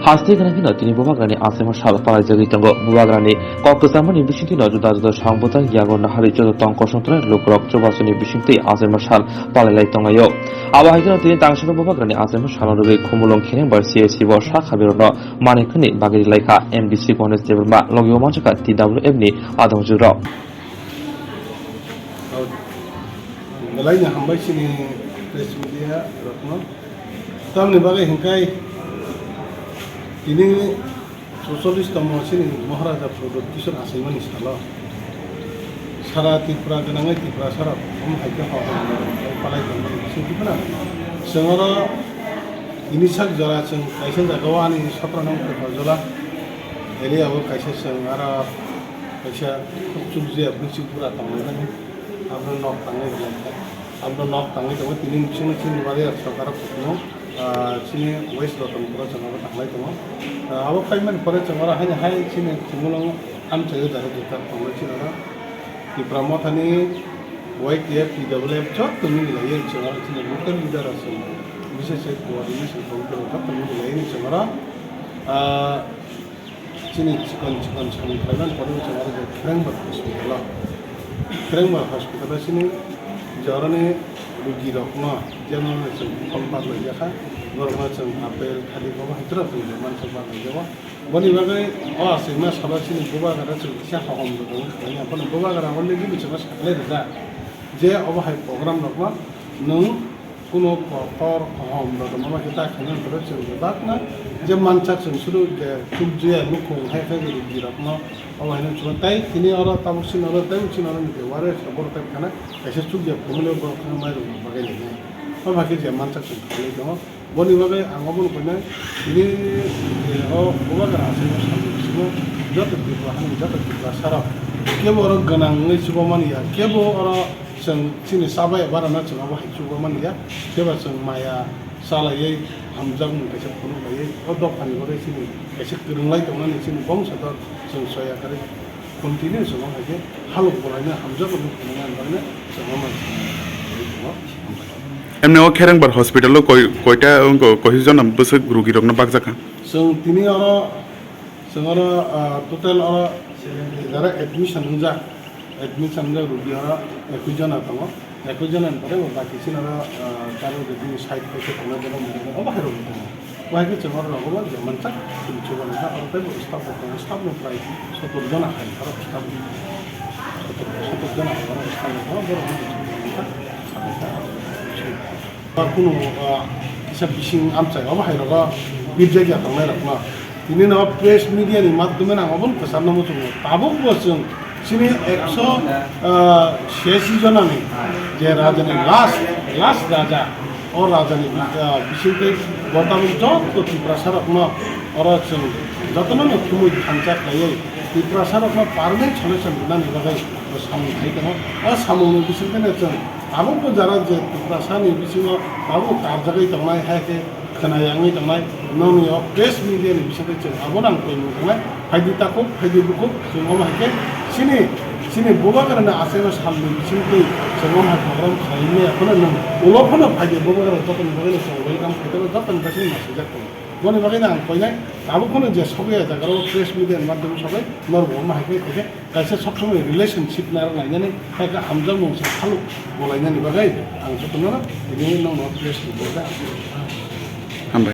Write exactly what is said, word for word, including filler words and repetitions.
Haste gwnang kheno tini Bubagrani achaima sal palaijagwi tongo. Bubagrani kok kwchamani bisingtwino juda juda song bwtang yago nahari joto tong kosongtrai lukurok chubasuni bisingtwi achaima sal palailai tonglaio. Abo hai kheno tini tangshino Bubagrani achaima salo rwgwi Khumulwng Kherengbar C S C bo sak habirokno manikhani bagwi rwlaikha M D C Ganesh Debbarma, logio manjakha T W F ni adongjukrok. Belai ni hambai chini press media rokno. Tamni bagwi hingkai tini socholish tongmo chini Maharaja Pradyot Kishore achaimani salo sara Tripura gwnangwi Tripura sara omo hai khe hor hor palai tongmani bisingtwi phano chwng oro tini sak jora chwng kaisa jagao ani sotro nang Kokarjala area o kaisa chwng aro kaisa chukjia bwswk bura tonglaimani. Abro nok tangwi rwlaikha. Abro nok tangwi tongo, tini bisingo chini bari ar sokaro kuchukno, ah, chini West Ratanpura chwng abo tanglai tongo. Ah, abo paimani pore chwng oro haino hai chini Khumulwng amchaio jara jwkha tongo chini oro. Tipra Mothani Y T F, T W F joto milaiwi chwng oro chini local leader rok chwng, bishesh khe coordination committee rok joto milaiwi chwng oro, ah, Chini chikon chikon samung khlaimani pore chwng oro je Kherengbar hospital o, Kherengbar hospital o chini je oroni rugirokno jemon chwng buphang baglaijakha, borokno chwng apple, thalik, obo hai kwrwng chwng je mansak baglaijago. Boni bagwi o achaima salo chini Bubagra chwng kisa hohom rwgwi khlaina, bono Bubagra already bo chwngno saklai rijak je obo hai program rokno nwng Kuno kotor kaham rok mama kita khaina hwnkhe chwng bebakno je mansak chwng suru je chukjaya nukhung hai khe rugirokno obo haino chwng tai tini oro tabuk sini oro tei sini oro nike wari borok tai khana kaisa chukjaya family borok khana mai rok bagwi nai. Obo hai khe je mansak chwng khalai tongo. Boni bagwi ang obono koinai tini o Bubagra achaima sal ni bisingo joto Tripura hani joto Tripura sarok kebo oro gwnang wngwi chubamani ya kebo oro Chwng chini chabai barano chwng abo hai chugo mani ya, teibo chwng maya chalaiwi hamjakmung kaisa phunuk laiwi o dophani bagwi chini kaisa kwrwnglai tongnani chini bongso dor chwng soya kwrwi continue chwng hai khe halok bolaino hamjakmung phunuknani bagwino chwng omo Emni o Kherengbar hospital o koi, koita wngkha, koijon bwswk rugirokno bakjakha? Chwng tini oro Chwng oro, ah, total oro jara admission wngjak, admission wngjak rugi oro ekui jona tongo, ekui jona ni pore bo baki chini oro, ah, karo je bini side paisa tongnai bono mwnai obo hai rok tongo. Bo hai khe chwng oro rogo bo je mansak chini chuba nai oro tei bo staff rok tongo, staff no prai sotor jona hai oro staff, sotor, sotor jona hai oro staff rok tongo, borok no chwng mansak. Ba kunu, ah, kisa bising amchai obo hai rogo birjak ya tongnai rokno. Tini no press media ni madhyome ang obo kwchangno muchungo. Tabuk bo chwng chini ekso, ah, siyasi jonani je raja ni last, last raja, o raja ni, ah, bisingtwi bo tabuk joto Tiprasa rokno oro chwng jotono no thumwi thansa khlaiwi Tiprasa rokno permanent solution rwnani bagwi bo samung khai tongo. O samung ni bisingtwi no chwng Tabuk bo jara je Tiprasani bisingo tabuk karjagwi tongnai, hai khe khwnayangwi tongnai, nokni o press media ni bisingtwi chwng abono ang koimung tongnai. Phaidi takhuk, phaidi bukhuk, chwng omo hai khe chini, chini Bubagrani achaima salni bisingtwi chwng omo hai program khlaimani, phano nwng ulo phano phaidi Bubagra jotoni bagwino chwng welcome khaitokgo, jotoni bagwino nasijak tongo. Boni bagwino ang koinai, tabuk phano je sogwi a jaga o press media ni madhyome sogwi norok bo omo hai khe, hai khe Kaisa sob somoi relationship narwk lainani, hai khe hamjakmung se halok bo lainani bagwi ang jotono tini nokno press ni bagwi ang